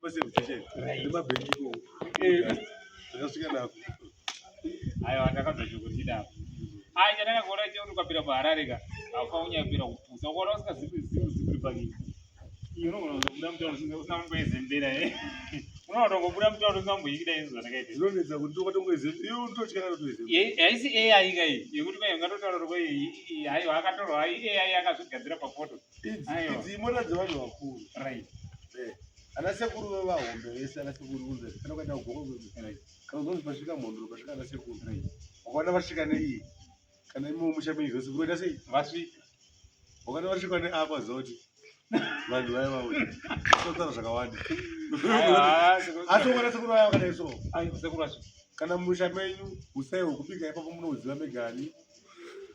Paservice station. Nemabhengi ikoko. Ndakasvika nako. Aiwa ndakabva shoko richidaro. Ai chandakakuona chekuti ukapinda muHarare ka haufaniri kunyanya kupinda kupusa. Ukaona usingazivi zivi zivi pakini. Iyo unogona kuzobuda mutauro usina kumboezembera eh. Unoona kutongobuda mutauro usina kumboikida izvo zvandakaita. Zvinonetsa kuti ukatongoezembera iwe unototya kana kutoezembera. Haisi AI ka iyi yekuti kwai ungatotaura kuti kwai haiwa akatorwa AI akazvigadzira pafoto. Idzi imota dzevanhu vakuru. Right. Eh. Ana sekuru vevahombe vese ana sekuru kunze kana ukaenda kugoko kana uzonzi pasvika mhondoro pasvika ana sekuru. Wakaona vasvika neiyi kana imo musha menyu zvose kunoita sei? Vasvika. Wakaona vasvika neapa zoti vanhu vaya vauya. Totaura zvakawanda. Asi ukaona sekuru vaya vakadai so. Sekuru vasvika. Kana musha menyu usai hwekubika ipapo munoziva megani.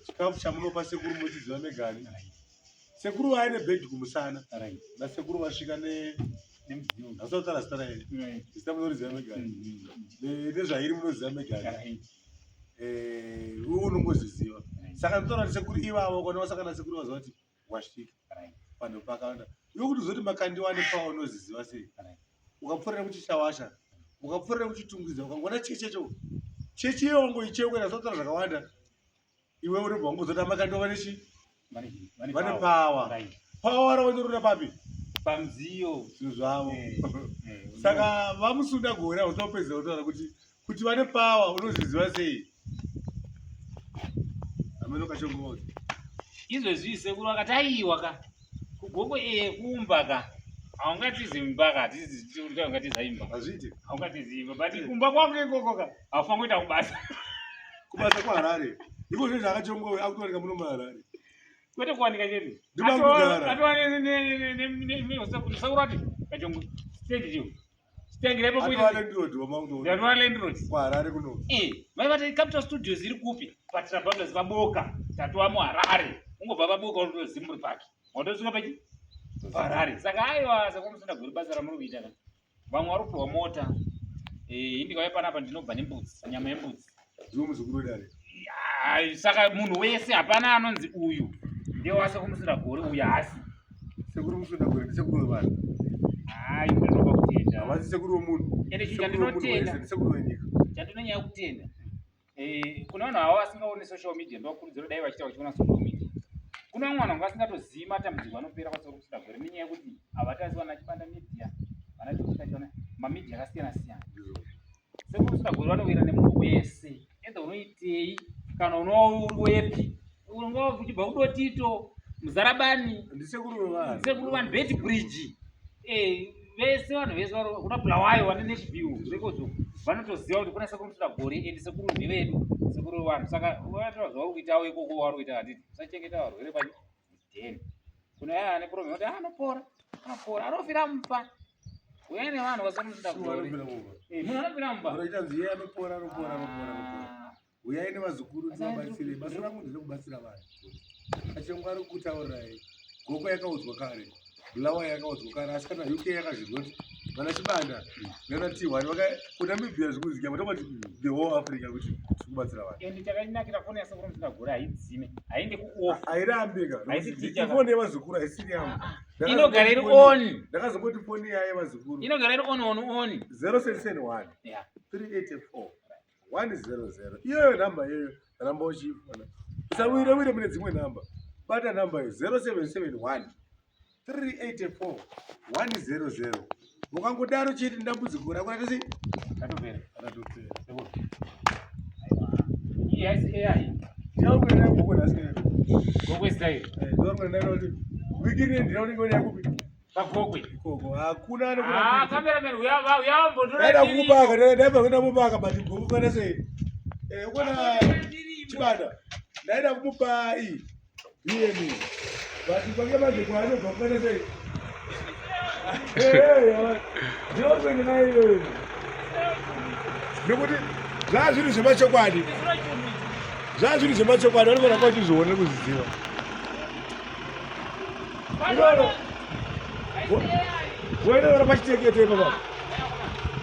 Chikafu chamunopa sekuru mochiziva megani. Sekuru vaya nebhegi kumusana. Nasekuru vasvika ne Ndasataura zita rairi. Zita munoriziva megani. Nezvairi munoziva megani. Eh, iwe unongozviziva. Saka ndinotaura kuti sekuru ivavo kana wasangana sekuru vaziva kuti wasvika. Panhu pakawanda. Iwe kuti uzoti makandiwa nepawa unoziziva sei? Ukapfuurira kuchishawasha, ukapfuurira kuchitungwiza, ukangoona chechecho. Chechi iyo wangoicheuka ndasataura zvakawanda. Iwe unobva wangozoti amakandiwa vane chii? Vane power. Power ravanyorora papi? Pamudziyo. Zvinhu zvavo. Saka vamusunda gore hausina kupedzisa kutaura kuti kuti vane power unozviziva sei? Ameno kachongozi. Izvezvi sekuru akati aiwa ka kugoko ee kumba ka haungatizi imba ka haungatiza imba Hazviiti. haungatizi imba but kumba kwako ikoko ka haufaniri kuita kubasa Kubasa kwaHarare. Iko zvinhu zvakachongowe akutowanika muno muHarare. Kwete kuwanika chete. Ndibangugara. Atova sekuru ati kachongo stand chiwo. Stand repo kuita. Atova landlord wamakutoona. Atova landlord. KwaHarare kuno. Eh, mai vati Capital Studios iri kupi? PaTrabablas paBoka. Tatova muHarare. Ungobva paBoka unotozimburi pake. Watosvika pachi? Paharare. Saka aiwa saka unosunda gori basa ramuri kuita ka. Vamwe vari kupiwa mota. Eh, ndikauya panapa ndinobva nembudzi, nyama yembudzi. Ndiwo muzukuru wedare. Saka munhu wese hapana anonzi uyu ndiye wasekuru gore uyu haasi. Sekuru Musunda gore ndisekuru wevanhu. Hayi ndinopa kutenda. Havasi sekuru wemunhu. Ende chinhu chandinotenda. Ndisekuru wenyika. Chandinonyanya kutenda. Eh, kuna vanhu ava vasingaoni social media ndovakurudzira dai vachiita vachiona social media. Kuna vamwe vanhu vanga vasingatozivi matambudziko anopera kwasekuru Musunda gore nenyaya yekuti havatarisi vana Chibanda media, vana Chibanda mamedia akasiyana siyana. Sekuru Musunda gore vanowira nemunhu wese. Either unoitei kana unowepi unonga uchibva kudotito muzarabani ndisekuru vevanhu sekuru vanhu beti bridge eh, vese vanhu vese kuna bulawayo vane nashville zvekozo vanotoziva kuti kuna sekuru musunda gore and sekuru ndevedu sekuru vevanhu saka vatoa zvauri kuitawo ikoko wauri kuita hatiti usachengeta varwere pacho then kuna yaya ane problem kuti anopora anopora anofira mumba uyai nevanhu vasamusida Shuwa anofira mumba. Eh, munhu anofira mumba Unoita nziye anopora anopora anopora anopora. Uyai nevazukuru ndivabatsire. Basa rangu nderekubatsira vanhu. Achengwa ari kutaurirai. Goko yakaudzwa kare. Bulawayo yakaudzwa kare asi kana UK yakazvinzwa kuti vana Chibanda nana T1 vaka kuNamibia zvikuzikanwa tongoti the whole Africa kuti tiri kubatsira vanhu. And chakanakira foni yasekuru Musundagore haidzime haindi kuoff. Hairambi ka. Haisi teacher ka. Ifoni yevazukuru haisiri yangu. Inogara iri on. Ndakazongoti foni yayo yevazukuru. Inogara iri on on on. 0771 Yeah. 384 100. Iyoyo nhamba iyoyo ramba uchiifona. Usawire wire mune dzimwe nhamba. Bata nhamba iyo 0771 384 100. Ukangodaro chete dambudziko rako ratose Ratopera. Ratopera. Sekuru. Aiwa. Iyi haisi AI. Ndinokuenda kuGoko nhasi. Gokwe style. Eh, ndinokuenda kuti wiki rino ndinokuenda kupi? Pagokwe. Ikoko hakuna Ah, anokurambidza. cameraman uya uyambotora. Ndaida kumupaka, ndaida kuenda mupaka but Gokwe kana sei? Eh, ukona Chibanda. Ndaida kumupa iyi. BM. But kwake manje kwaanobva kukana sei? Eh, eh, ndinokuenda nayo iyoyo. Nekuti zvazviri zvemachokwadi. Zvazviri zvemachokwadi vanofanira kuva vachizviona nekuzviziva. Iroro. Voenda naro pachitekete ipapa.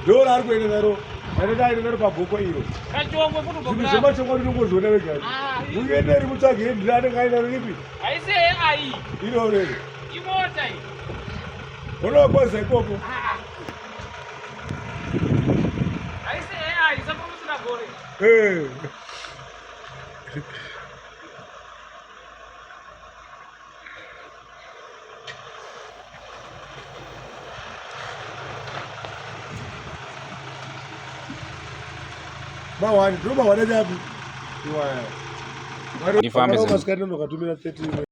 Ndoro ari kuenda naro. Anoda aenda naro pagoko iro. Kachongwe futi Zvinhu zvemachokwadi unongozviona wega. Ah, Uende ri mutsvage ndira anenge aenda naro ripi? Haisi AI. Iroro iri. Imota iyi. Unokoza ikoko. Ah. Eh. Mawani, ndiro mawani api? Iwaya. Ndifambe Masikati ndakatumira 30.